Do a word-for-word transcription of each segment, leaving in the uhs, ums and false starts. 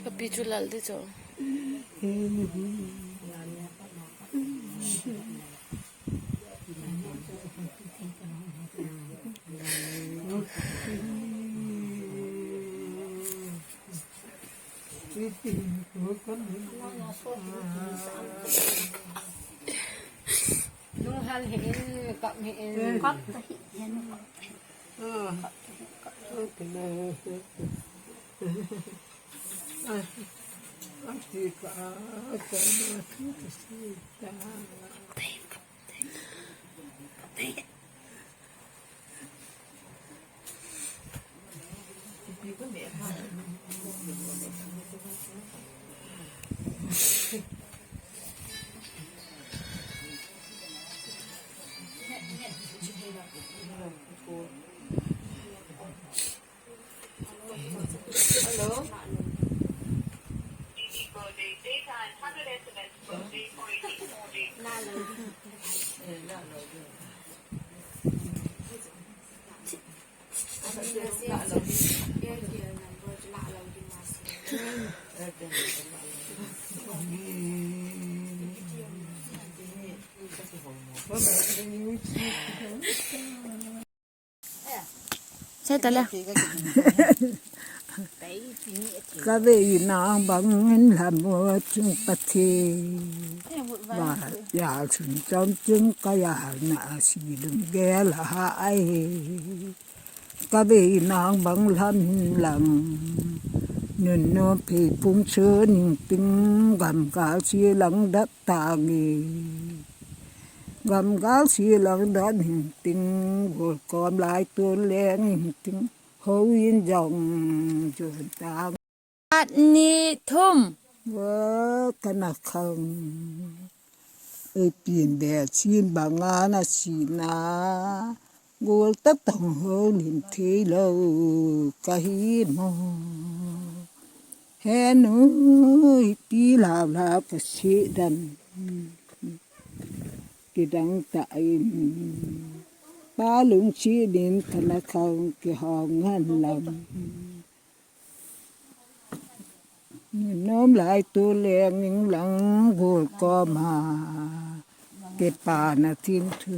Kapi chu lal ding chu. Lunghel hi in, kap hi in. Kap ta hi in. Sai ta le. Ka vei nang bang in lam mo chung Pathen. Ba ya chung chom chung ka ya na si lung gel ha ai. Ka vei nang bang lam hin lang. Nun no pe pung chu ning ting gam gal si lang dat ta nge. Gam gal si lang dat ning ting gol kom lai tu leng ning ting. Houin jong chun tang. Khat ni thum. Wa kana khang. Ei pin be chin banga na sina. Gol ta tong ho lim thei lo ka hi mo. He nu ipi lau lau ka si dan. Kidang ta in. Pa lung chi din kana khang kihong ngan lam. Nom lai tu leng ning lang gol koma. Kipa na thim thu.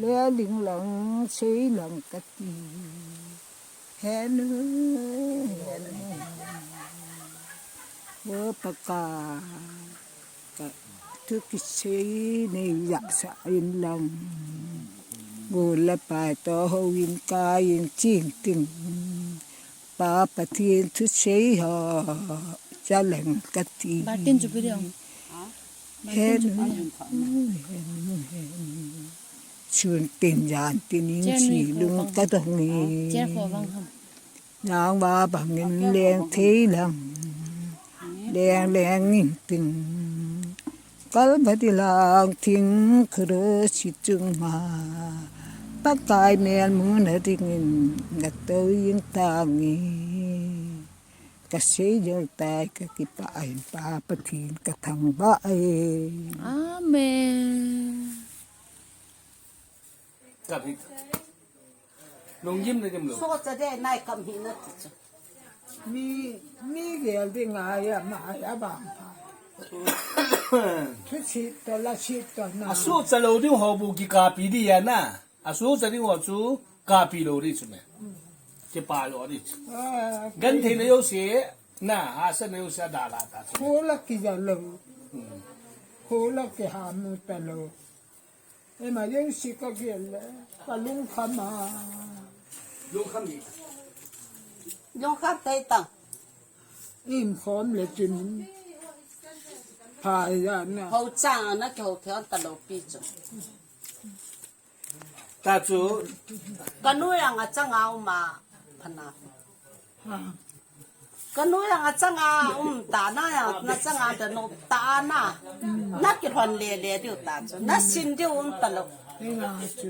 Le ling lang sei lang kati. He nu, he nu. Wo Pakai. Ka thu kisei nei ya sa in lang. Gol le pai to houin kai in ching ting. Pa Pathen thusei ho, cha leng kati. Batin chu pi ding. He nu, he nu, he nu. Sun tin jan tin in si lung ka dong ni. Chair kho vang ham. Nang va bang in leng thei lang. Leng leng in ting. Kalvari lang thing khurusi chunga Pakai melmun a dingin nga toing tange. Ka sei jong tai ka kipah in Pa Pathen ka thangvah e. Amen. Kap hi. Lunggim na gim lo. Socha de nai kap hi na ti chu. Mi, mi gel ding a ya ma ya bang pha. Thu sit to la sit to na. A socha lo ding ho bu kikapi di ya na. A socha ding ho chu kapi lo di chu me. Kipa lo di chu. Ah, gan thei na yo se na, ha sa na yo se da la ta chu. Khola kija lo. Hmm. Khola kihamu ta lo. Ema, jeng si ka gel le, ka lungkham a. Lungkham ni. Lungkham tei tang. Im khom le chun. Pha ya na. Ho chang na ke ho thei an ta lo pi chu. Ta chu. Ka nu yang a chang a um a. Kana. Kanu yang achanga um ta na, yang nachanga da no ta na. Na kilhon lele diu ta chu. Na sin diu um ta lou. Ina chu.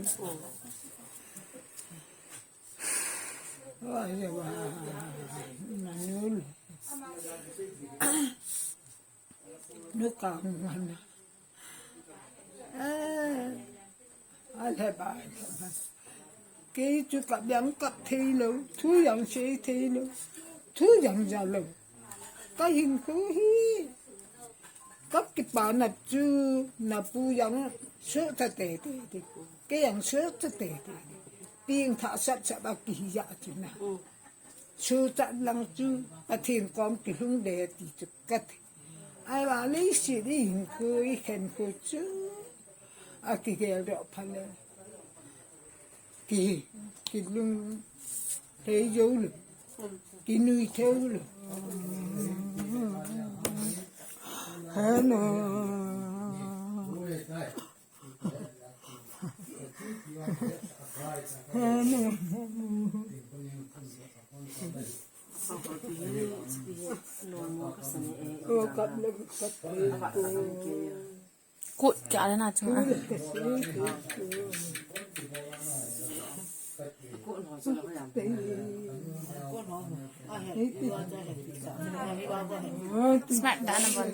Wa ya wa. Na nu. Nu ka ngana. Eh, a le ba, a le ba. Kei chu kap jong kap thei lou, thu jong sei thei lou, thu jong ja lou. Ka hinkho hi, ka kipa nat chu, na pu jong suhchat teitei. Kei jong suhchat teitei. Pengtha sap sap a kihi ja chu na. Suhchat lang chu, Pathen kom kilhung de ti chu ka thei. Ahivang leiset i hinkho, i khenkho chu akigel doh phat le, ki, kilung thei jou lou, kinui thei jou lou. Hello. Hello. Kut kya le na chunga. Smart da na bon.